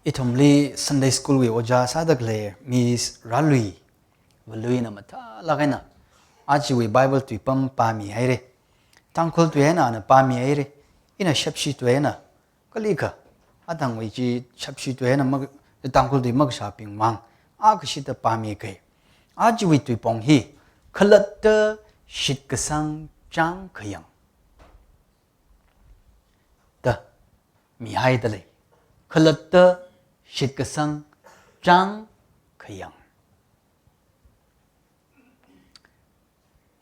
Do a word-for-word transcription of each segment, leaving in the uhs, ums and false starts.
Ithumli Sunday School wui ojā sāda khalei Miss Ralui, Valuina mathālāk eina ajawui Bible tuipam pāmihaira. Tangkhul tui eina ana pāmihaira. Ina Shepshi tui eina, kalikha, athangwui chi Shepshi tui eina mak-, Tangkhul tui makashābing vang, akashida pāmikei. Ajawui tuipong hi, khalatta shitkasang chāng khayang da mihaida lei. Khalatta shitkasang chāng khayang.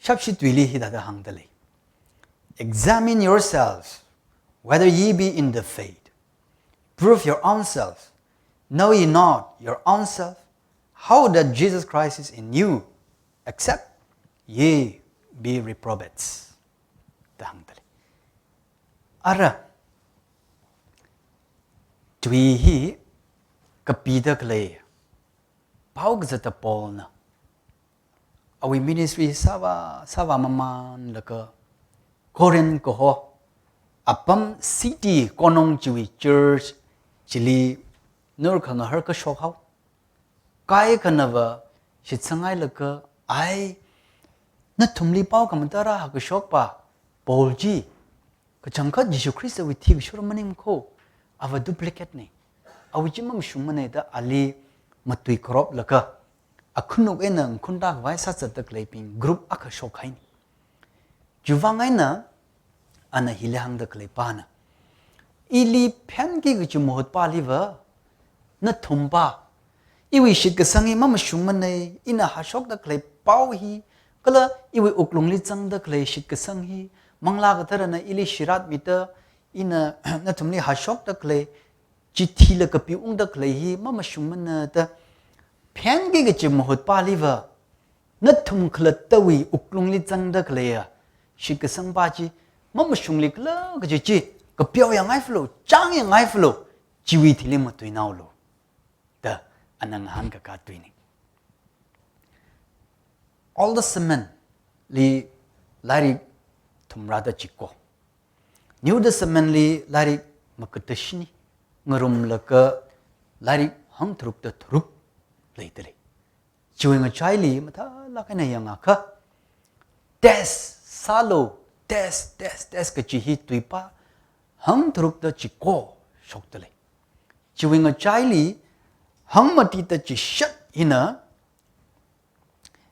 Shepshi tuili hithāda hāngda lei. "Examine yourselves, whether ye be in the faith. Prove your own self. Know ye not your own self, how that Jesus Christ is in you, except ye be reprobates." Da hāngda lei. Ara, tui hi kapida khalei, pao kazata Paulna awui ministry sāvā, sāvā mamānlaga, Corinth kaho apam city konong chiwui church chili nur khangahar kashok hao. Kaikhanava shitsangailaga, ai, nathumli pao khamatara hākashokpa Paul chi, kachangkhat Jishu Khristawui thi kashura maningkho, ava duplicate na. Awui chi mamashungmana da ali matui kharoplaga, akhunuk eina ngakhunta khavai sāzatda khaleibing group akha shokhaina. Chiwui vang eina, ana hili hāngda khaleipana, ili phenki kachi mahutpaliva, nathumpa, iwui shitkasang hi mamashungmana, ina hāshokda khalei pao hi, kala iwui wuklungli zangda khalei shitkasang hi, Manglā Katharana ili shiratmida, ina nathumli hāshokda khalei, chithila kapiungda khalei hi mamashungmana da, phenki kachi mahutpaliva, nathum khalattawui wuklungli zangda khaleiya shitkasangpa chi mamashunglikhala kaji chi, kapeo yangngai phalo, chāng yangngai phalo, chiwui thili matuinaolu da ana ngahānkaka tuina. Old Testament li lairik thumrada chiko, New Testament li lairik makatashini, ngarumlaga lairik hangtharukda tharuk leida lei. Chiwui ngachaili mathālāk eina yangakha, test sālu, test, test, test kachi hi tuipa hangtharukda chiko shokda lei. Chiwui ngachaili hangmatida chishat hina,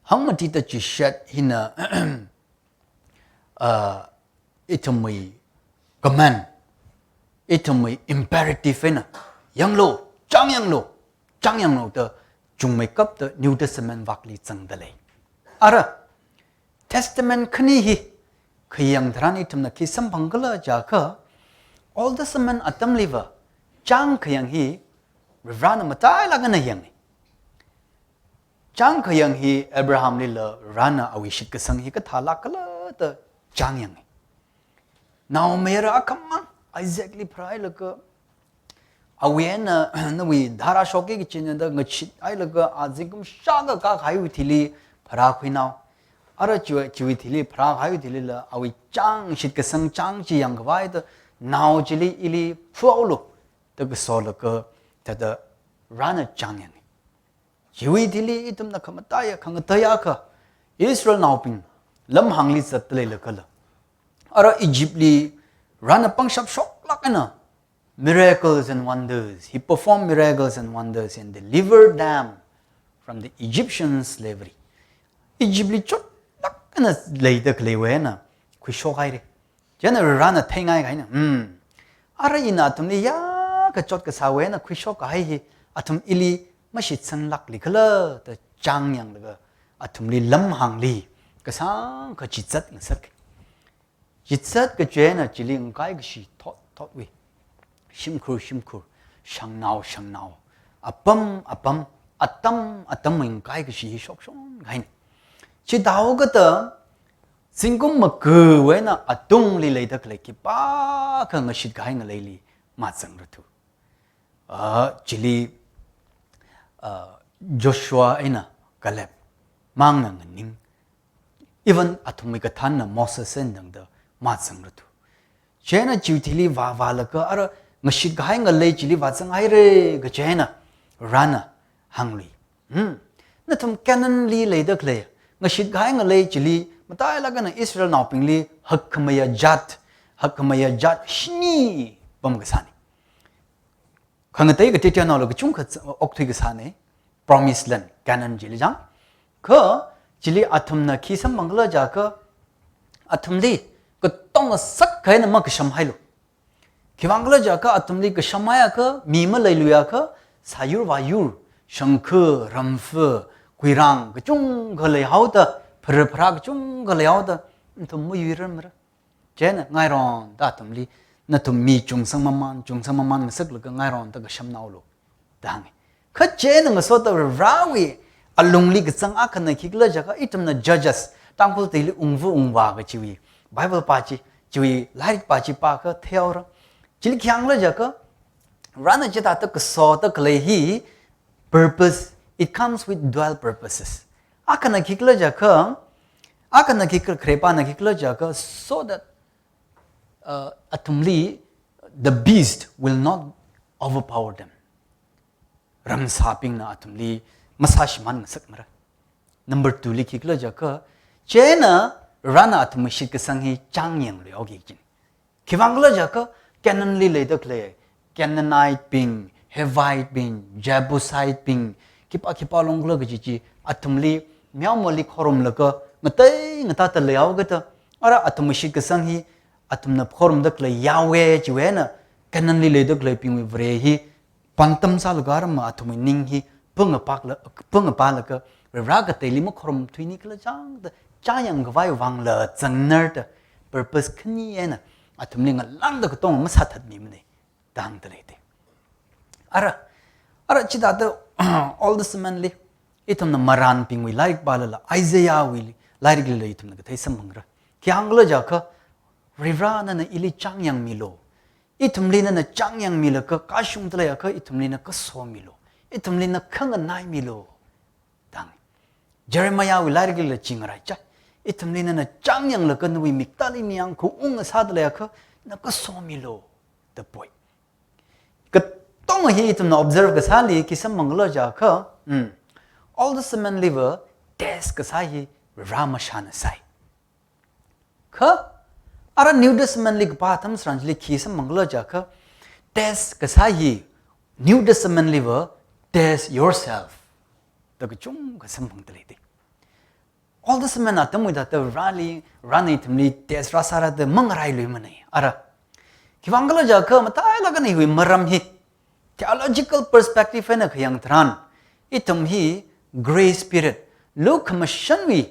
hangmatida chishat hina, ah, ithumwui command, ithumwui imperative eina, yanglu, chāng yanglu, chāng yanglu da chungmeikapta New Testament vakli zangda lei. Ara, Testament khani hi khayang tharan ithumna khi samphangkhala jiakha, Old Testament atamliva chāng khayang hi Varivarana matailāk eina yangi. Chāng khayang hi Abrahamlila Varivarana awui shitkasang hi kathālākkhala da chāng yangi. Naomayara akhamang Isaacli pharāhailaga, awui eina nawui dharā shokki kachina da ngacheehailaga, a zingkum shākha kākahaiwui thili pharākhuinao. Ara chiwui, chiwui thili pharākahaiwui thilila awui chāng, shitkasang chāng chi yangkhavai da, nao chili ili phuaolu da kasolaga, thāda Varivarana chāng yangi. Chiwui thili ithumna khamataiya, khangateiya akha, Israelnaobing lamhāngli zatda leilakhala, ara Egyptli Varivarana pangshap shoklāk eina miracles and wonders. He performed miracles and wonders and delivered them from the Egyptian slavery. Egyptli chotlāk eina leida khaleiwui eina khuishokhaira. Chieina Varivarana theingai kahaina, hmm, ara ina athumli yākha chotkasāwui eina khuishokkahai hi athum ili mashitsanglāklikhala da chāng yanglaga athumli lamhāngli kasāngkha chizat ngasak. Chizat kachi eina chili ngakai kashi thot thotwui, shimkhur shimkhur, shangnao shangnao, apam apam, atam atamwui ngakai kashi hi shokshon kahaina. Chithāhaokada, zingkum magawui eina atungli leida khalei khipākha ngashit kahai ngaleili mazangrathu. Ah, chili, ah, Joshua eina Caleb mangna nganing, even athumwui kathānna Moses eina tangda mazangrathu. Chieina chiwui thili vāvālaga ara ngashit kahai ngalei chili vāzanghaira kaji eina Varena hānglui. Hmm. Nathum Canaanli leida khalei, ngashit kahai ngalei chili, matailāk eina Israelnaobingli hakkhameiya jat, hakkhameiya jat shini pamkasāna. Khangatei kateoteonaola kachungkha tsa-, okthui kasāna, Promised Land, Canaan chili chang. Kha chili athumna khi samphangkhala jiakha, athumli katonga sākha eina makashamhailu. Khiwuivang khala jiakha athumli kashamhaiakha, mi maleiluiakha, sāyur vāyur, shangkha, ramfa, kuirang kachungkha leihaoda, phara phara kachungkha leihaoda, nathum mayuirarmara. Chieina ngaironda athumli, nathum mi chungsang maman, chungsang maman ngasaklaga ngaironda kashamnaolu da hānga. Kha chieina ngasoda Varewui alungli kazang akhana khikhala jiakha, ithumna Judges, Tangkhul tuili Ungva Ungvā kachiwui Bible pā chi, chiwui lairik pā chi pākha theihaora. Chili khi hāngkhala jiakha, Varena chithāda kasoda khalei hi purpose, it comes with dual purposes. Akhana khikhala jiakha, akhana khikhala, kharepāna khikhala jiakha, so that, uh, athumli, the beast will not overpower them. Ramsābingna athumli masāshimān ngasakmara. Number two li khikhala jiakha, chieina Varena athumwui shitkasang hi chāngyangluihaoki kajina. Khiwuivang khala jiakha, Canaanli leida khalei, Canaanitebing, Hivitebing, Jebusitebing, khipā khipā long khala kaji chi, athumli meomali khorumlaga, ngatei ngatāda leihaokida, ara athumwui shitkasang hi, athumna khorumda khalei Yahweh chiwui eina, Canaanli leida khaleibingwui Vare hi, pāngtam sālaga rama athumwui ning hi pangapakla, pangapalaga, Vare kateili makhorumthuini khala chang da, chāngyang khavai vangla zangnarda, purpose khani eina athumli ngalāngda katonga masāthatmimana da hāngda leida. Ara, ara chithāda Old Testament li, ithumna marānbingwui lairik pālala, Isaiah wui lairiklila ithumna kathei samphangra. Khi hāngkhala jiakha, Vare nana ili chāngyangmilu. Ithumli nana chāngyangmilaga kashungda leiakha ithumli na kasomilu. Ithumli na khanganaimilu da hānga. Jeremiah wui lairiklila chi ngaraichai. Ithumli nana chāngyanglaga nawui miktāli ningyāng khaung ngasāda leiakha na kasomilu da poi. Katonga hi ithumna observe kasāli khi samphangkhala jiakha, hmm, Old Testament liva test kasā hi Vare mashana sai. Kha, ara New Testament li kapā atam tharan chili khi samphangkhala jiakha, test kasā hi New Testament liva test yourself da kachungkha samphangda leida. Old Testament atamwui thāda Vareli, Varena ithumli test rāsāra da mangarailuimana. Ara, khiwuivang khala jiakha matailāk eina hiwui maram hi theological perspective eina khayang tharan, ithum hi grace period, lukhamashanwui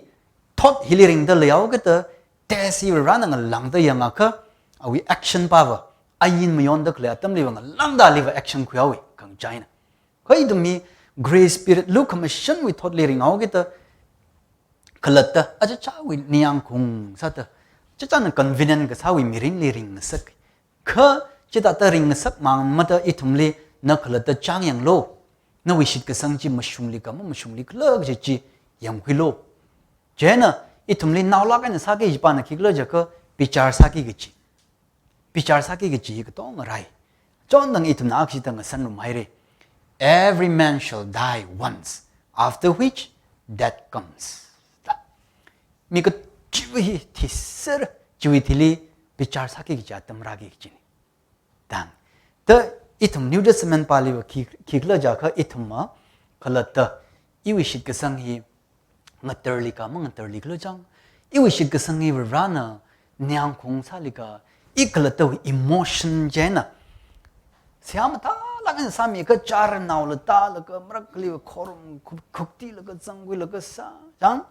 thot hili ringda leihaokida, test hi Varena ngalāngda yangakha, awui action pāva, ain mayonda khalei atamliva ngalāngda aliva action khuihaowa, khangachāna. Kha ithum hi grace period, lukhamashanwui thotli ringhaokida, khalatta, achichāwui ningyāng khaung sāda, chichāna convenient kasāwui mirinli ringngasak. Kha chithāda ringngasak mang mada ithumli na khalatta chāngyanglu. Nawui shitkasang chi mashungli kha mamashungli khala kaji chi yangkhuilu. Chieina ithumli naolāk eina sāki kajipana khikhala jiakha bichar sāki kaji. Bichar sāki kaji katonga rai. Chonthang ithumna akshita ngasanrum haira. Every man shall die once, after which death comes. Mi kachiva hi thiser, chiwui thili bichar sāki kaji atam rāki kajina. Dang. Da ithum New Testament pāliva khi, khikhala jiakha ithumva khalatta iwui shitkasang hi ngatarli kha mangatarli khala chang. Iwui shitkasang hi Varena ningyāng khaung sāli kha, i khalattawui emotion chieina. Seihā mathālāk eina sāmi kha chara naola tālaga, marakhali khorum khup-, khuktilaga, zangkhuilaga sā. Chang,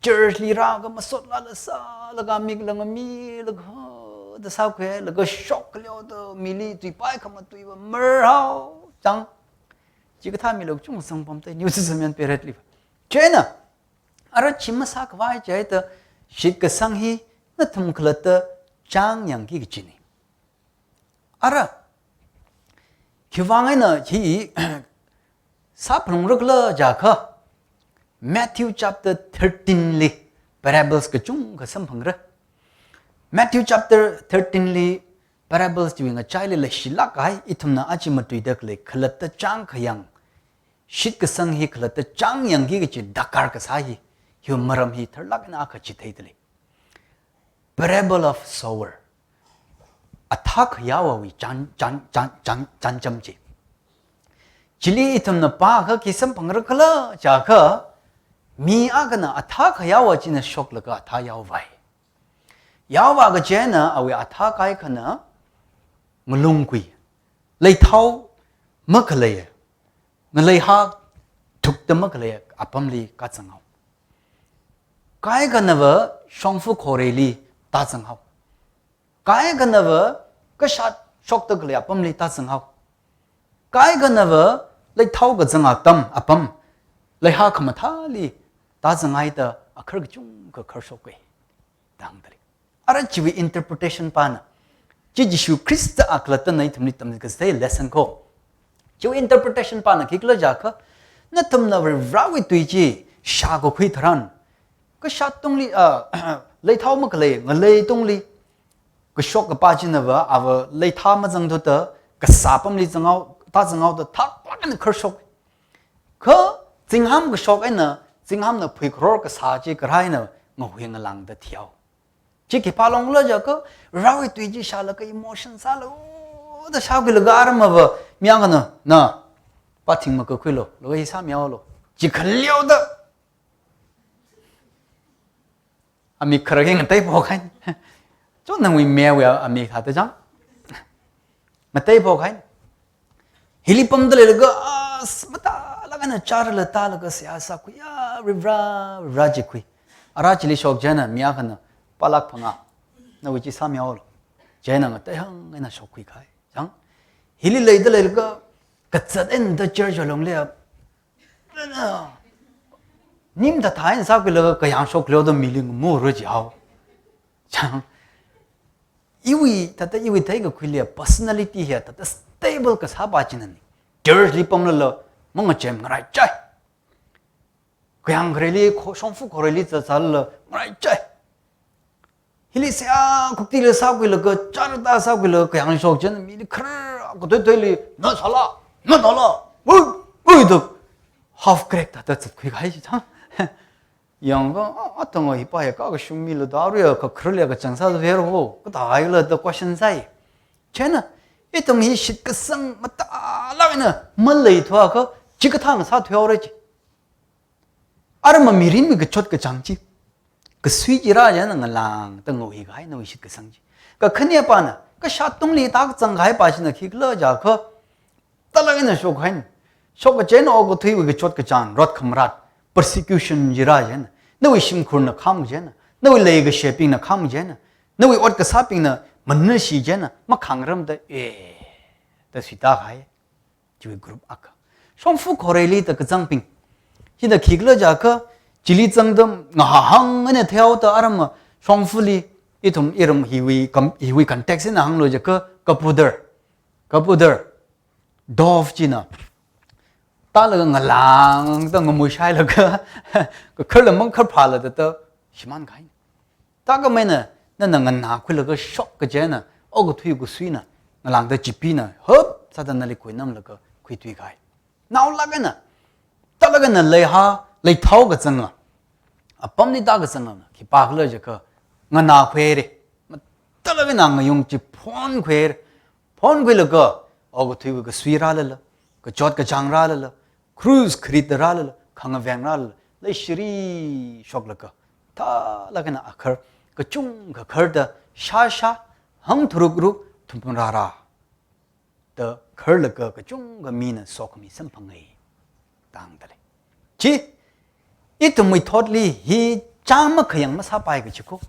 church li rākha masotlala sālaga, mikla ngamilaga, da sākhuilaga, shock leoda, mili tuipai khamatuiva marhao. Chang, chikathā milo chung sangpamda New Testament period liva. Chieina, ara chi masākhavai chihaida shitkasang hi nathum khalatta chāngyangki kajina. Ara, khiwuivang eina hi sāphalungra khala jiakha, Matthew chapter thirteen li parables kachungkha samphangra. Matthew chapter thirteen li parables chiwui ngachaili leishilāk kahai, ithumna aja matuida khalei khalatta chāng khayang, shitkasang hi khalatta chāng yangki kachi darkar kasā hi, hiwui maram hi tharlāk eina akha chitheida lei. Parable of sower. Athā khayāwawui chān, chān, chān, chān, chānjam chi. Chili ithumna pākha khi samphangra khala jiakha, mi akhana athā khayāwa china shoklaga athā yaovai. Yaovā kachina awui athā kaikhana ngalungkui, leithao makhalei, ngaleihā thukta makhalei apamli kazanghao. Kaikhanava shongfa khoreili tāzanghao. Kaikhanava kashat shokta khalei apamli tāzanghao. Kaikhanava leithao kazang atam apam, leihā khamathāli tāzanghaida akhar kachungkha kharshoka da hāngda lei. Ara chiwui interpretation pana, chi Jishu Khrista a khalattana ithumli tamkasei lesson ko. Chiwui interpretation pana khikhala jiakha, nathumna Varivarāwui tui chi shākakhui tharan, kashat tungli, ah, leithao makhalei ngalei tungli kashok kapā chinava, ava leithā mazangthuda kasā apamli zanghao, tāzanghaoda thaklāk eina kharshok. Kha zingham kashok eina, zinghamna phuikharor kasā chi kharā eina ngahui ngalāngda thihao. Chi khipā longkhala jiakha, Varivarāwui tui chi shālaga emotion sālu da shākhuilaga aramava, mi akhana, na, pāthing makakhuilu, laga hi sāmihaolu, chi khaleoda amik kharā hi ngatei phok haina. Chon nangwui mewui amik thāda chang. Ngatei phok haina. Hili pamda leilaga, as, matālāk eina chārala tālaga seihā sākhui, ya, Varivarā, Varivarā jikhui. Ara chili shok china mi akhana, pālāk phangā, nawui chi sāmihaolu, china ngateihang eina shokkhui kahai. Chang, hili leida leilaga, kazat eina da church along leiya, nim da thai sākhuilaga kayāng shokleoda mili ngamura jihao. Chang, iwui, thāda iwui theikakhuili personality hi thāda stable kasāpa chinani. Church li pamlala, mangachem ngaraichai. Kayāng khareli, kho-, shongfa khoreili zatzala ngaraichai. Hili seihā khuktila sākhuilaga, chārata sākhuilaga, kayāng shok china mili khar, katoi toili, na sāla, na sāla, ui, ui, da half crack thāda zatkhui kahai chi chang. Yangakha, a, athang hi pa ya ka kashung mila da ria, kakharli kachang sāda vero, kathāla da question sāi. China, ithum hi shitkasang matālāk eina maleithuakha, chikathā ngasāthuihaora chi. Arama mirinwui kachot kachāng chi, kasui chi rā china ngalāngda ngahui kahai nawui shitkasang chi. Kakhanepana, kashat tungli tākazang kahaipa china khikhala jiakha, tālāk eina shok haina. Shok kachina okathuiwui kachot kachāng, rot khamarat, persecution chi rā china, nawui shimkhurna khāmchina, nawui leikashibingna khāmchina, nawui ot kasābingna manashi china, makhāngrumda, e, da suita kahai. Chiwui group akha. Shongfa khoreili tākazangbing. China khikhala jiakha, chili zangda ngahahang eina theihaoda arama shongfali, ithum iram hiwui kam-, hiwui context eina hānglu jiakha, kapudar. Kapudar. Dove china. Tālaga ngalāngda ngamui shailaga, kakharla mangkhar phāla da da shimān kahai. Tākhameina, nana nganākhuilaga shok kachina, okathui kasuina, ngalāngda chipina, hop, sāda nali khuinamlaga khuithui kahai. Naolāk eina, tālāk eina leihā, leithao kazanga, apamli tākazanga, khipākhala jiakha, nganākhuire, matālāk eina ngayung chi phonkhuire, phonkhuilaga, okathuiwui kasui rālala, kachot kachāng rālala, krus kharit rālala, khangaveng rālala, leishiri shoklaga, tālāk eina akhar, kachungkha kharda, shāshā, hangtharukruk, thumphangrāra da kharlaga kachungkha mina sokhami samphangai, da hāngda lei. Chi, ithumwui thotli hi chāng makhayang masāpai kachi ko.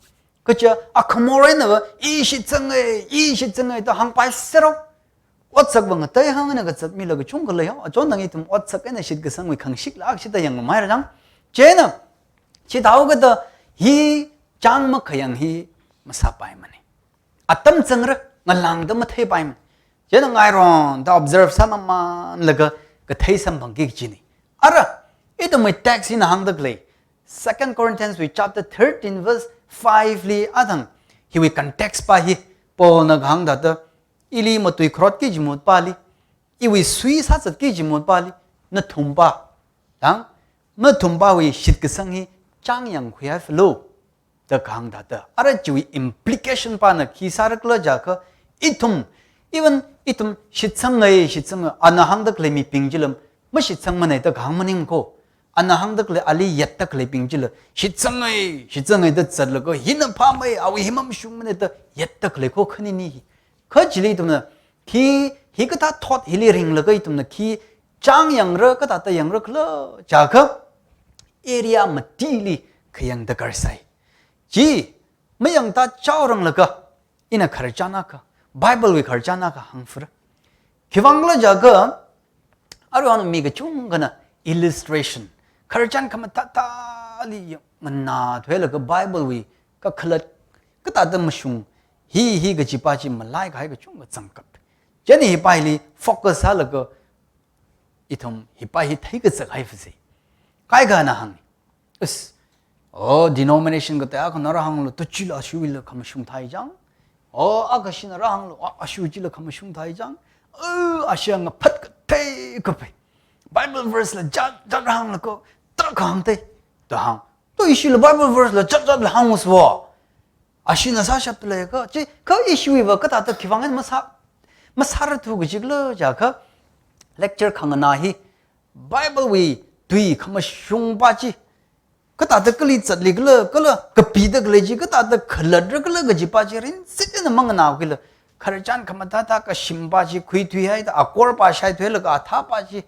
Kaja, akhamor einava, i shitzangai, i shitzangai da hāngpai serok. Otsak va ngateihang eina kazat mila kachungkha leihao, achon nang ithum otsak eina shitkasangwui khangshikla akha shida yangmira chang. China, chithāhaokida hi chāng makhayang hi masāpaimana. Atam zangra, ngalāngda matheipaimana. China ngaironda observe sāmamanlaga kathei samphangki kachina. Ara, ithumwui text hina hāngda khalei, Second Corinthians wui chapter thirteen verse five li athang, hiwui context pa hi, Paulna kahāng thāda, ili matuikharotki kaji mutpali, iwui sui sāzatki kaji mutpali, nathumpa, dang, nathumpawui shitkasang hi chāngyangkhui haifalo da kahāng thāda. Ara chiwui implication pana khi sārakhala jiakha, ithum, even ithum shitsangai, shitsangai, ana hāngda khalei mibing chila mashitsangmanei da kahāng maning ko. Ana hāngda khalei, ali yatta khaleibing chila shitsangai, shitsangai da zatlaga, hina phāmei, awui hi mamashungmanei da yatta khalei ko khanini hi. Kha chili ithumna khi, hikathā thot hili ringlaga ithumna khi chāngyangra, kathāda yangrakhala jiakha, area matili khayang darkar sai. Chi mayangda chaoranglaga, ina khararchan akha, Bible wui khararchan akha hāngphara. Khiwuivangkhala jiakha, aruihon mi kachungkhana illustration, khararchan khamathāthāli nganāthuilaga Bible wui kakhalat, kathāda mashung, hi hi kajipa chi malaikahai kachungkha zangkap. Chieina hipa hili focus sālaga, ithum hipa hi theikazak haifasai. Kaikhana hāng, is, oh, denomination katei akhana rāhānglu, to chila ashiwuila khamashung thai chang. Oh, akhashina rāhānglu, ah, ashiwui chila khamashung thai chang. Oh, ashi ngaphat kathei kapai, Bible verse la jat jat rāhānglaga, tarākha hāngthei da hāng. To ishila Bible verse la jat jat la hānguswo. Ashina sāshapta leiakha, chi, kha ishiwuiva kathāda khiwuivang eina masā, masārathu kajikhala jiakha, lecture khanganā hi, Bible wui tui khamashungpa chi, kathāda kali zatlikhala, kala kapida khalei chi kathāda khalatrakhala kajipa chi rinsit eina manganākhuila, khararchan khamathāthā kashimpa chi khuithuihaida, akorpa shaithuilaga athāpa chi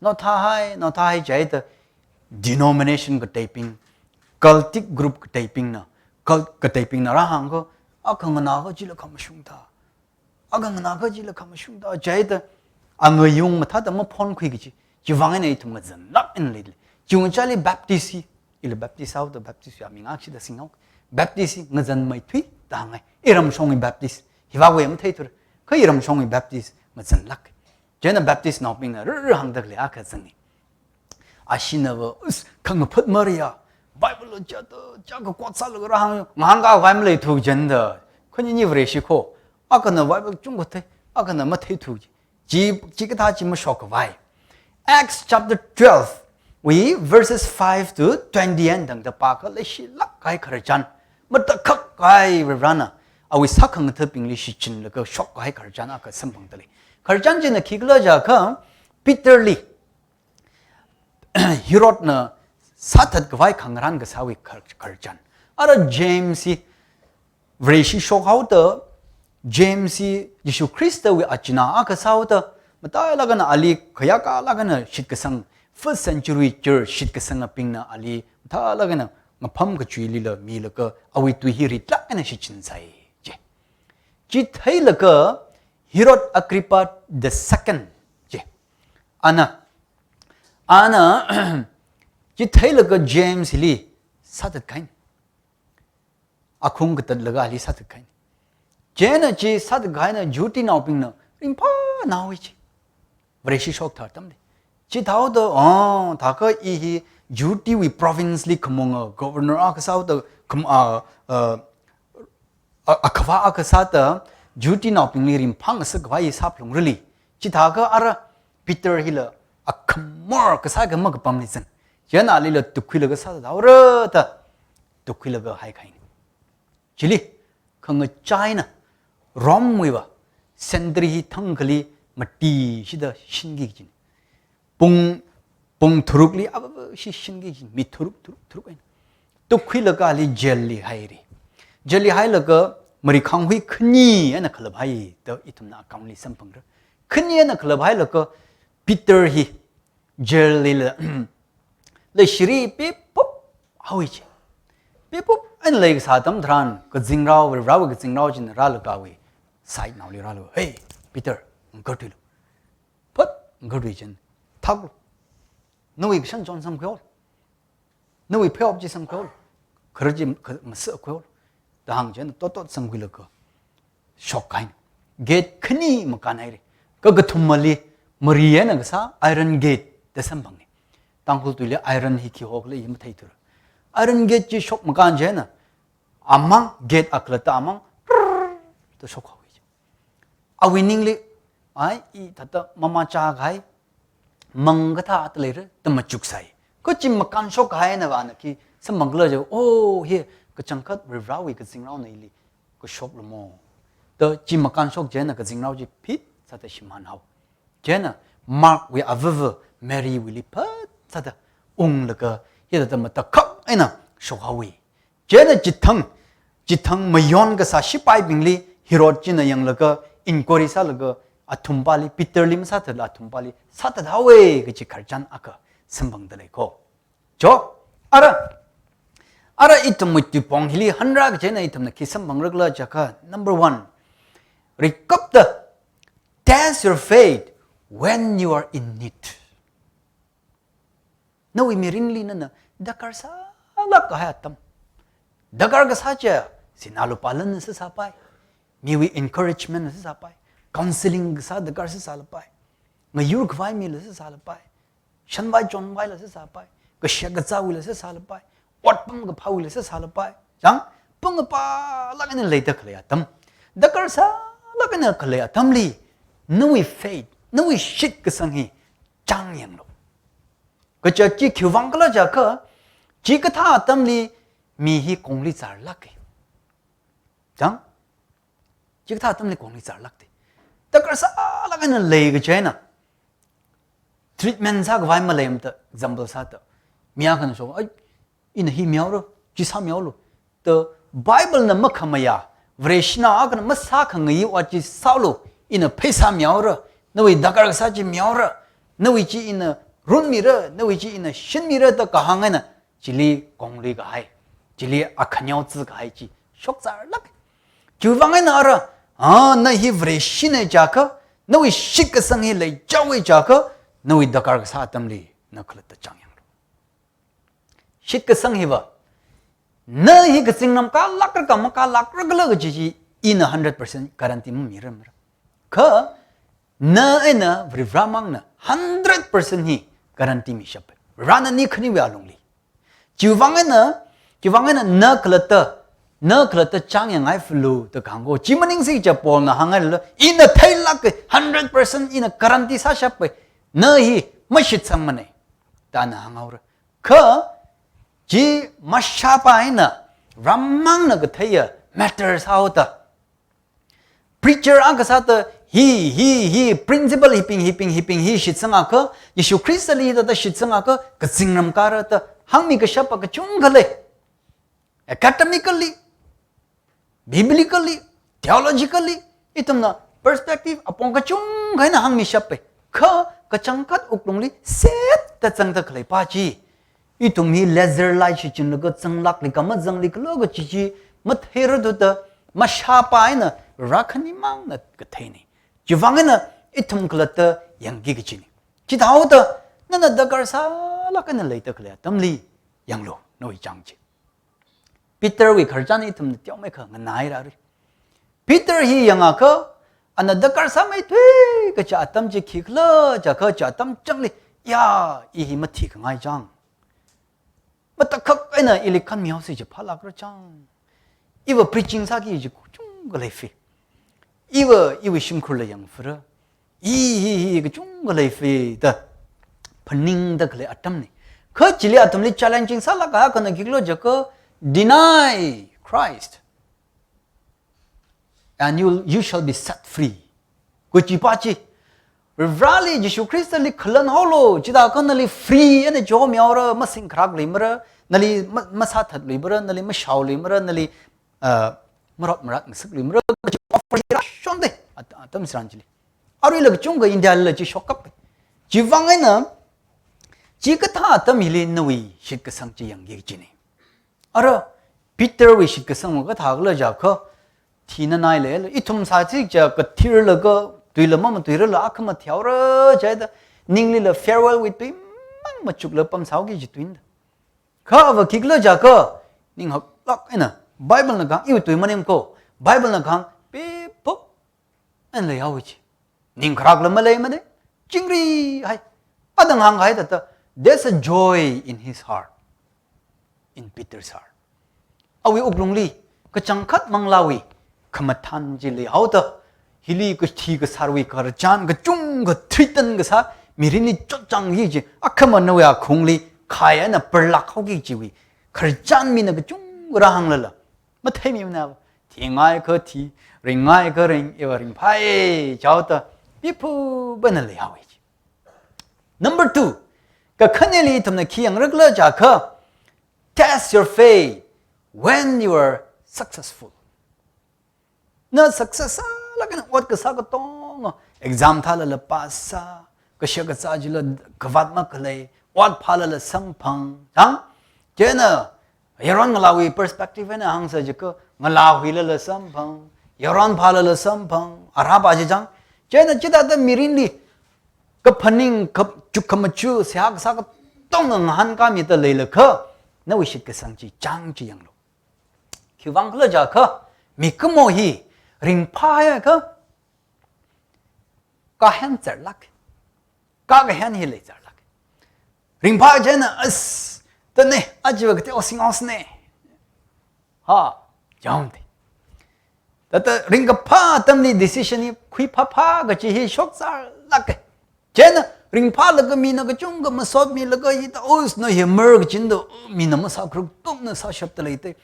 nothāhai, nothāhai jihaida, denomination kateibing, cultic group kateibingna, cult kateibingna rāhāngakha, akha nganāakha chila khamashung thā, akha nganāakha chila khamashung thā jihaida, angayung mathāda maphonkhui kaji, chiwuivang eina ithum ngazanlāk eina leili. Chiwui chali Baptist hi, ila Baptist haoda, Baptist ya mingakshida singhao. Baptist hi ngazanmeithui da hāngai. Iramshongwui Baptist, hiwui vang matheithura. Kha iramshongwui Baptist ngazanlāk. Chieina Baptist naobingna rur hāngda khalei akha zangni. Ashinava, us, khangaphat mariya, Bible lo chata, chaka quote sālaga rāhāng, ngahānkākhavai maleithu janda. Khani ni Vareshi kho, akhana Bible chungkha thei, akhana matheithu ji. Chi, chikathā chi mashokkhavai. Acts chapter twelve wui verses five to twenty eina tangda pākha leishilākkahai khararchan, matakhak kahai Varivarana awui sākhangathabingli shichinlaga shokkahai khararchan akha samphangda lei. Khararchan china khikhala jiakha, Peterli Herodna sāthatkhavai khangarān kasāwui khar-, khararchan. Ara James hi Vareshi shokhaoda, James hi Jishu Khristawui achinā akha sāhaoda, matailāk eina ali khayākalāk eina shitkasang, first century church shitkasangabingna ali matailāk eina ngapham kachuilila milaga awui tui hi ritlāk eina shichinsai ji. Chi theilaga Herod Agrippa the second ji, ana, ana, chi theilaga James hili sāthatkahaina. Akhung katatlaga ali sāthatkahaina. Chieina chi sāthatkahaina Jihudinaobingna ringphānāhaowa ji. Vareshi shokthar atamli. Chithāhaoda, oh, thākha i hi Jihudiwui province li khamunga governor akha sāhaoda, kham-, ah, ah, a, akhava akha sāda, Jihudinaobingli ringphāngasakkhavai sāphalungrali. Chithākha ara Peter hila akhamor kasā kha makapamli zang. Chieina alila tukkhuilaga sāthathaora da, tukkhuilaga haikahaina. Chili, khangachā eina, Romewuiva, sentry hi thangkhali matishida shinki kajina. Pung, pung tharukli avāvashi shinki kajina, mi tharuk, tharuk, tharuk eina. Tukkhuilaga ali jail li haira. Jail li hailaga marikhang hui khani eina khalap hai da ithumna account li samphangra. Khani eina khalap hailaga Peter hi jail lila, leishiri pipup haowa ji. Pipup eina leikasā atam tharan, kazingrao, Varewui kazingrao china rālaga awui side naoli rālu. Hey, Peter, ngakarthuilu. Phat ngakarthui chieina, thaklu. Nawui kashan chon samkhuihaolu. Nawui pheihop chi samkhuihaolu. Kharar chi kha-, masākhuihaolu da hāng chieina totot samkhuilaga shokkahaina. Gate khani makānhaira. Kakathumali mari eina kasā iron gate da samphanga. Tangkhul tuili iron hi khi hokhala i matheithura. Iron gate chi shok makān chieina, amang gate akhalatta amang, trrrr, da shokhaowa ji. Awui ningli, ai, i thāda mamachā kahai, mang kathā ata leira, da machuksai. Kha chi makānshok kahaina vāna khi samphang khala jiakha, oh, hi kachangkhat Varivarāwui kazingraona ili kashok lamo. Da chi makānshok chieina kazingrao chi phit sāda shimānhao. Chieina Mark wui avava Mary wuili phat sāda unglaga, hithāda matakhak eina shokhaowa. Chieina chithang, chithang mayon kasā shipaibingli Herod china yanglaga, inquiry sālaga, athumpali, Peterli masāthatla athumpali sāthathaowa kaji khararchan akha samphangda lei ko. Cho, ara, ara ithumwui tuipong hili hanra kaji eina ithumna khi samphangra khala jiakha, number one, rikapta, test your faith when you are in need. Nawui mirinli nana darkar sālāk kahai atam. Darkar kasā chi, sinā lupā lanna sāsāpai. Miwui encouragement na sāsāpai. Counseling kasā darkar sāsālapai. Ngayur khavai mila sāsālapai. Shanvai chonvaila sāsāpai. Kashak kazāwuila sāsālapai. Otpam kaphāwuila sāsālapai. Chang, pung apālāk eina leida khalei atam. Darkar sālāk eina khalei atamli, nawui faith, nawui shitkasang hi chāngyanglu. Kaja chi khiwuivang khala jiakha, chikathā atamli mi hi kongli zārlāka. Chang? Chikathā atamli kongli zārlākta. Darkar sālāk eina lei kaji eina, treatment sākhavai maleimada, example sāda, mi akhana shok, ai, ina hi mihaora, chi sāmihaolu. Da Bible na makhamayā, Vareshina akhana masākhangayi ot chi sālu, ina pheisā mihaora, nawui darkar kasā chi mihaora, nawui chi ina runmira, nawui chi ina shinmira da kahāng eina, chili kongli kahai, chili akhaneo tsi kahai chi shokzārlāk. Chiwuivang eina ara, a, na hi Vareshina jiakha, nawui shitkasang hi leichaowa jiakha, nawui darkar kasā atamli na khalatta chāngyanglu. Shitkasang hiva, na hi kazingram kālākra ka makālākra khala kaji chi ina hundred percent guarantee mamiramara. Kha, na eina Varivarā mangna hundred percent hi guarantee mishappai. Varivarāna ni khaniwui alungli. Chiwuivang eina, chiwuivang eina na khalatta, na khalatta chāngyang haifulu da kahāng ko. Chi maningsi kaja Paulna hānghailala, ina theilāka, hundred percent ina guarantee sāshappai. Na hi mashitsangmana, da ana hānghaora. Kha, chi mashāpa eina, Varā mangna katheiya matter sāhaoda. Preacher akha sāda, hi, hi, hi, principle hibing, hibing, hibing, hi shitsangakha, Jishu Khristali thāda shitsangakha, kazingram kāra da hāngmi kashapa kachungkha lei. Academically, biblically, theologically, ithumna perspective apong kachungkha eina hāngmishappai. Kha, kachangkhat wuklungli set da zangda khaleipa chi, ithum hi laser light shichinlaga zanglākli ka mazangli khala kaji chi matheira thuda, mashāpa eina Varā khani mangna katheina. Chiwuivang eina ithum khalatta yangki kajina. Chithāhaoda, nana darkar sālāk eina leida khalei atamli yanglu, nawui chāng chi. Peterwui khararchan ithumna teomeikha nganāhairara. Peter hi yangakha, ana darkar sāmeithui kaja atam chi khikhala jiakha, kaja atam changli, ya, i hi mathikhangai chang. Matakhak eina ili khanmihaosi kaji phālākra chang. Iva preaching sāki kaji kachungkha leifa. Iva, iwui shimkhurla yangfara. I, hi, hi, kachungkha leifa da phaningda khalei atamna. Kha chili athumli challenging sālāk kahai akhana khikhala jiakha, deny Christ and you, you shall be set free. Kajipa chi, Vareli Jishu Khristali khalan haolu, chithākha nali free eina chihomihaora, masingkharak luimara, nali ma-, masāthat luimara, nali mashao luimara, nali, ah, marot marat ngasak luimara, kaji offer hi rāshonda, at-, atam tharan chili. Aruila kachungkha Indialila chi shokkap. Chiwuivang eina, chikathā atam hili nawui shitkasang chi yangki kajina. Ara, Peterwui shitkasang kathākhala jiakha, thina naileila, ithum sāsi kaja kathirlaga, tuila mamatuirala akha matheohaora jida, ninglila farewell wui tui mang machukla pamsāhaoki kaji tuina. Kha ava khikhala jiakha, ninghaklāk eina, Biblena kahāng, iwui tui maning ko, Biblena kahāng, pipuk, eina leihaowa chi. Ningkharakla maleimana, chingrihai. Adang hānghai thāda, there's a joy in his heart, in Peter's heart. Awui wuklungli, kachangkhat manglāwui khamathān chi leihaoda, hili kathi kasārwui khararchan kachungkha threaten kasā mirinli chotchāngki kaji, akhama nawui akhungli khai eina parlakhaoki kajiwui khararchan mina kachungkha rāhānglala, matheimimana. Thingaikha thi, ringngaiakha ring, iva ringphāya jihaoda, piphup eina leihaowa ji. Number two, kakhaneli ithumna khi yangra khala jiakha, test your faith when you are successful. Na success sālaga na ot kasā katonga, exam thālala pass sā, kashak kazā chila kavāt makhalei, ot phālala samphang, chang? Chieina, yaron ngalāwui perspective eina hāngsa jiakha, ngalā huilala samphang, yaron phālala samphang, araba chi chang? Chieina chithāda mirinli kaphaning, kap-, chukkhamaja, seihā kasā katonga ngahānkāmida leilakha, nawui shitkasang chi chang chi yanglu. Khiwuivang khala jiakha, mikumo hi ringphāhaiakha, kahān zarlāk. Ka kahān hi leizarlāk. Ringphā chieina, as, tane, aja va kate osing osne. Ha, yaomde. Thāda ringkaphā atamli decision hi khuiphāphā kaji hi shokzarlāka. Chieina ringphālaga mina kachungkha masotmilaga hithāda, os, na hi mer kachinda, mina masākharuk tumna sāshapda leite.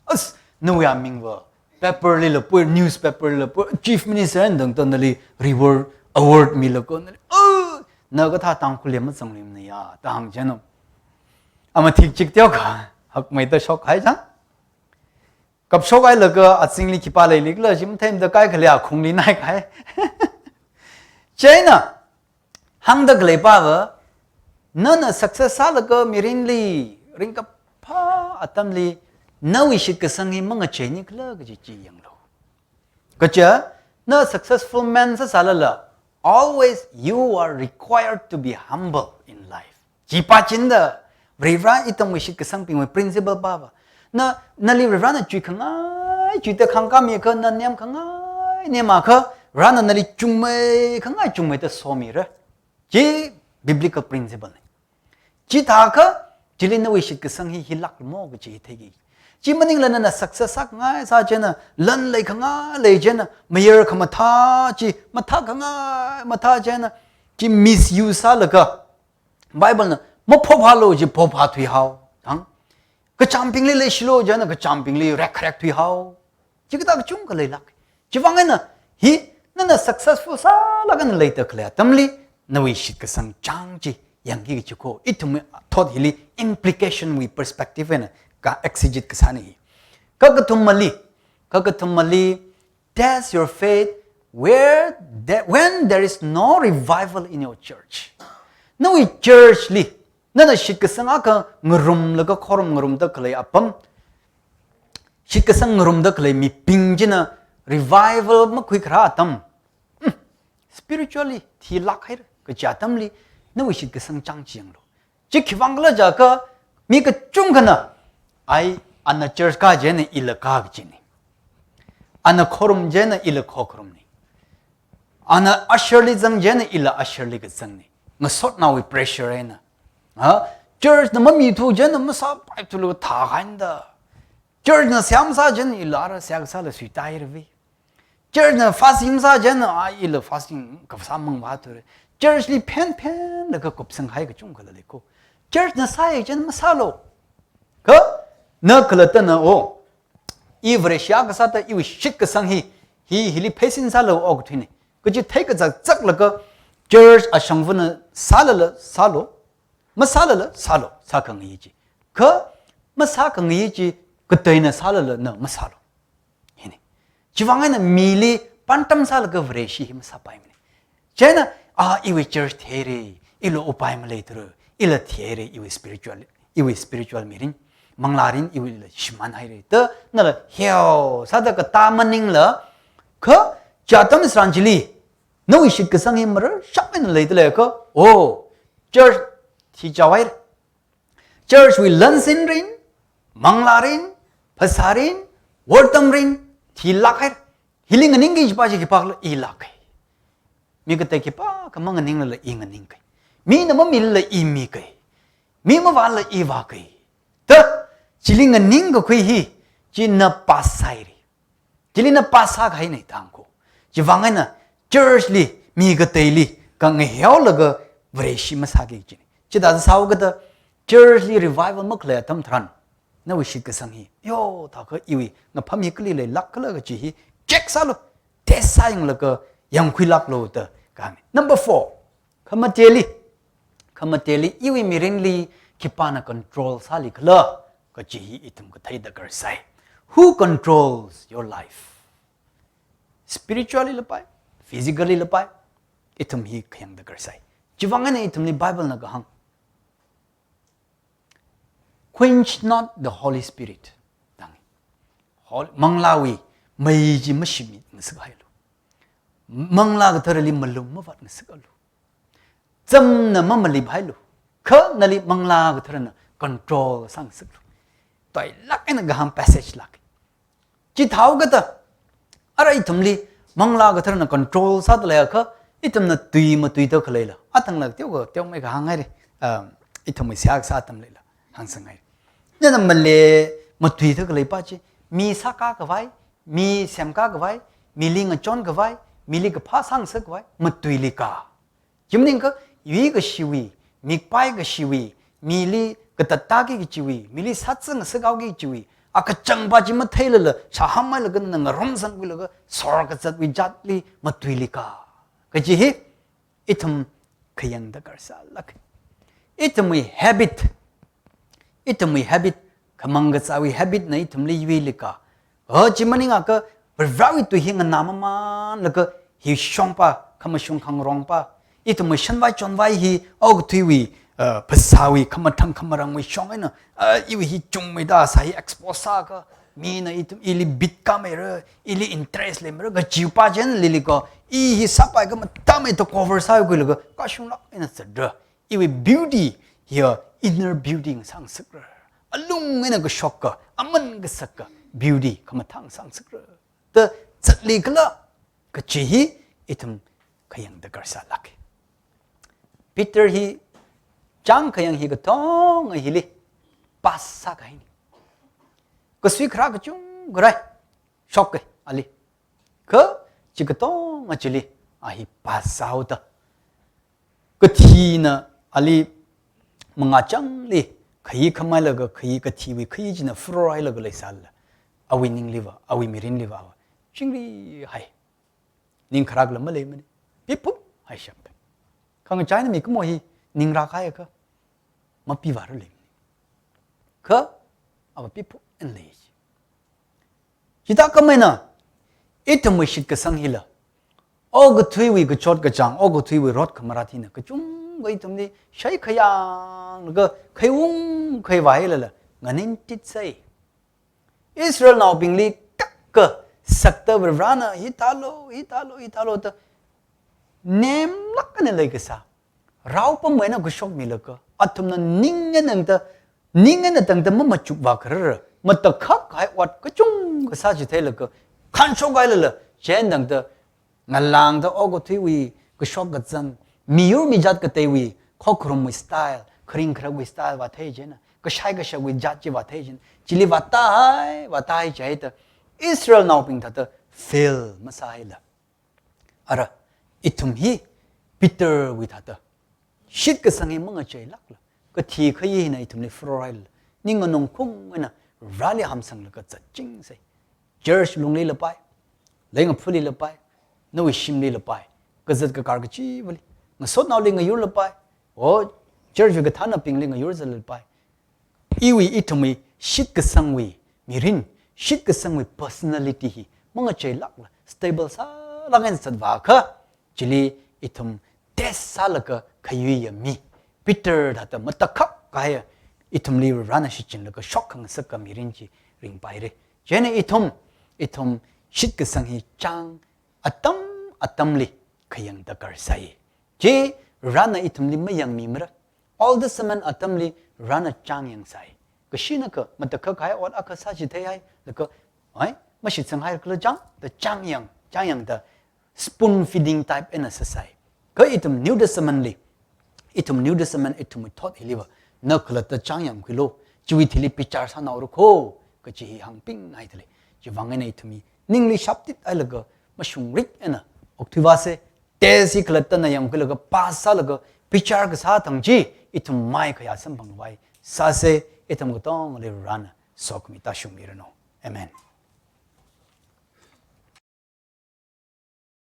As, nawui aming va paper lila poi, newspaper lila poi, Chief Minister eina tangda nali reward, award milaga nali, oh, na kathā Tangkhul li mazangluimana ya, da hāng chieina. Ama thik chik teokha, hakmeida shokhai chang. Kapshokhailaga azingli khipā leilikhala chi matheimada kaikhali akhungli naikahai. Chieina, hāngda khaleipa va, nana success sālaga mirinli, ringkaphā atamli, nawui shitkasang hi mangacheini khala kaji chi yanglu. Kaja, na successful man sāsālala, always you are required to be humble in life. Chi pāchinda, Varivara ithumwui shitkasangbingwui principle pa va. Na, nali Varivarana chuikhangai, chuida khangkāmiakha, na nemkhangai nemakha, Varena nali chungmeikhangai chungmeida somira. Chi biblical principle na. Chithākha, chili nawui shitkasang hi hilākmo kaji theiki. Chi maningla nana success sākhangai sā chieina, lan leikhangai lei chieina, mayar khamathā chi, mathākhangai mathā chieina, chi misuse sālaga, Bible na, maphophalu chi phopha thuihao, thang. Kachāmbingli leishilu chieina, kachāmbingli rekrek thuihao. Chikathā kachungkha leilāk. Chiwuivang eina, hi, nana successful sālaga na leida khalei atamli, nawui shitkasang chang chi yangki kaji ko, ithumwui thot hili implication wui perspective eina ka exegete kasāna hi. Kakathumali, kakathumali, test your faith where the, when there is no revival in your church. Nawui church li, nana shitkasang akha ngarumlaga khorum ngarumda khalei apam, shitkasang ngarumda khalei mibing china revival makhuikharā atam, hmm, spiritually thilāk haira kaji atamli, nawui shitkasang chang chi yanglu. Chi khiwuivang khala jiakha, mi kachungkhana, ai, ana church kā chieina ila kā kajina. Ana khorum chieina ila khokharumna. Ana usher li zang chieina ila usher li kazangna. Ngasotnaowui pressure eina. Ha? Church na mamithu chieina masāpaithulu thākhaida. Church na seihā masā chieina ila ara seihā kasāla suitaira vi. Church na fasting masā chieina, a, ila fasting kasā mangvāthura. Church li phenphenlaga kupsanghai kachungkhala leiko. Church na sāya chieina masālu. Kha, na khalattana, o, i Vareshi akha sāda iwui shitkasang hi, hi, hili pheisin sālu okathuina. Kaji theikazak zaklaga church ashangvana sālala sālu, masālala sālu, sākhangayi chi. Kha, masākhangayi chi kateina sālala na masālu. Hina. Chiwuivang eina mili pāntam sālaga Vareshi hi masāpaimana. Chieina, a, iwui church theira, ila upai maleithura, ila theira, iwui spiritual, iwui spiritual mirin, manglārin, iwuila shimānhaira. Da, nala, heo, sāda katā maningla, kha, chi atam tharan chili, nawui shitkasang hi mararshap eina leida leiakha, o, church thichaohaira. Church wui lansin rin, manglārin, phasārin, wortamrin, thilāk haira. Hili nganingki kajipa chi khipākhala ilāka. Mi katei khipākha manganinglala i nganingka. Mina mamilala i mika. Mi mavālala i vāka. Da, chili nganingkakhui hi, chi na pass sāhaira. Chili na pass sākahaina thangko. Chiwuivang eina church li, mi kateili, khangaheolaga Vareshi masāki kajina. Chithāda sāhaokada church li revival makhalei atam tharan, nawui shitkasang hi, yo, thākha iwui ngapham hi kali leilāk khala kaji hi check sālu, test sāyanglaga yangkhuilāklu da kahānga. Number four, khamateli, khamateli iwui mirinli khipāna control sāli khala kaji hi ithum kathei darkar sai. Who controls your life? Spiritually lapai, physically lapai, ithum hi khayang darkar sai. Chiwuivang eina ithumli Bible na kahāng, "Quench not the Holy Spirit," da hānga. Hol-, Manglāwui mei chi mashimit ngasakahailu. Manglā Katharali malung mavāt ngasakalu. Chamna mamalip hailu. Kha nali Manglā Katharana control sāngasaklu. Toilāk eina kahāng passage lāk. Chithāhaokada, ara ithumli Manglā Katharana control sāda leiakha, ithumna tui matuida khaleila, athangla teokha teomei kahāng haira, um, ithumwui seihā kasā atam leila hāngsang haira. Nana male matuida khaleipa chi, mi sākā khavai, mi semkā khavai, mili ngachon khavai, mili kaphā sāngasak khavai matuili ka. Chi maningakha, yuikashiwui, mikpai kashiwui, mili katattāki kachiwui, mili sātsangngasakhaoki kachiwui, akachangpa chi matheilala, shāham hailaga nana ngarumsangkhuilaga, sor kazatwui jatli matuili ka. Kaji hi, ithum khayang darkar sālāk. Ithumwui habit, ithumwui habit, khamang kazāwui habit na ithumli yuili ka. O, chi maningakha, Varewui tui hi nganā mamanlaga hi shongpa, khamashung khangarongpa, ithumwui shanvai chonvai hi okathuiwui, uh, phasāwui, khamathang khamarangwui shong eina, uh, iwui hi chungmeida sā hi expose sāakha, mina ithum ili bit kāmeira, ili interest leimeira, kachipa chieina lili ka, i hi sāpaiakha mathāmeida cover sākhuilaga, kashunglāk eina zatra. Iwui beauty hiya inner beauty sāngasakra. Alung eina kashokka, aman kasakka beauty khamathā sāngasakra. Da zatli khala kaji hi ithum khayang darkar sālāk. Peter hi chāng khayang hi katonga hili pass sākahaina. Kasui kharā kachungkha rai shoka ali. Kha chi katonga chili a hi pass sāhaoda, kathina ali mangā changli khayi khamailaga, khayi kathiwui khayi china furor hailaga leisālala, awui ningliva, awui mirinliva, chingri hai. Ning kharākhala maleimana. Piphup haishap. Khangachaina mikumo hi ning rākahaiakha mapivāra leimana. Kha ava piphup eina lei. Chithākhameina, ithumwui shitkasang hila, okathuiwui kachot kachāng, okathuiwui rot khamarat hina kachungkha ithumli shaikhayanglaga, khaiung khaivā hailala, nganintitsai. Israelnaobingli kakasakta Varena hithālu, hithālu, hithālu da nemlāk eina leikasā, raopamwui eina kashokmilaga, athumna ning eina tangda, ning eina tangda mamachukvā kharar, matakhak kahai ot kachungkha sāchitheilaga, khanshok hailala, chieina tangda, ngalāngda okathuiwui kashok kazang, miyur mijat kateiwui khokharumwui style, kharing kharakwui style vāthei chieina, kashai kashakwui jat chi vāthei chieina, chili vātāhai, vātāhai jihaida, Israelnaobing thāda fail masāhaila. Ara, ithum hi Peterwui thāda shitkasang hi mangacheilākla, kathi khayi hina ithumli furor hailala, ning nganungkhung eina Vareli hamsanglaga zatchingsai. Church lungli lapai, leingaphuli lapai, nawui shimli lapai, kazat kakar kachivali, ngasotnaoli ngayur lapai, o church wui kathānabingli ngayur zat lapai. Iwui ithumwui shitkasangwui mirin, shitkasangwui personality hi mangacheilākla, stable sālāk eina zatvāakha, chili ithum test sālaga khayuiya mi Peter thāda matakhak kahaiya, ithumli Varena shichinlaga shokkhangasaka mirin chi ringpaira. Chieina ithum, ithum shitkasang hi chāng atam atamli khayang darkar sai. Chi Varena ithumli mayangmimara. Old Testament atamli Varena chāng yangsai. Kashinakha matakhak kahai ot akha sāchithei hailaga, ai, mashitsang haikhala chāng, da chāng yang, chāng yangda spoon feeding type eina sāsai. Kha ithum New Testament li, ithum New Testament ithumwui thot hiliva, na khalatta chāng yangkhuilu, chiwui thili bichar sānaora kho, kaji hi hāngping haida lei. Chiwuivang eina ithum hi ningli shaptit hailaga, mashungrik eina thuivāsa, test hi khalattana yangkhuilaga pass sālaga bichar kasā thang chi, ithum maikhayā samphangkhavai sāsa, ithum katongali Varena sokhami tāshungmiranu. Amen.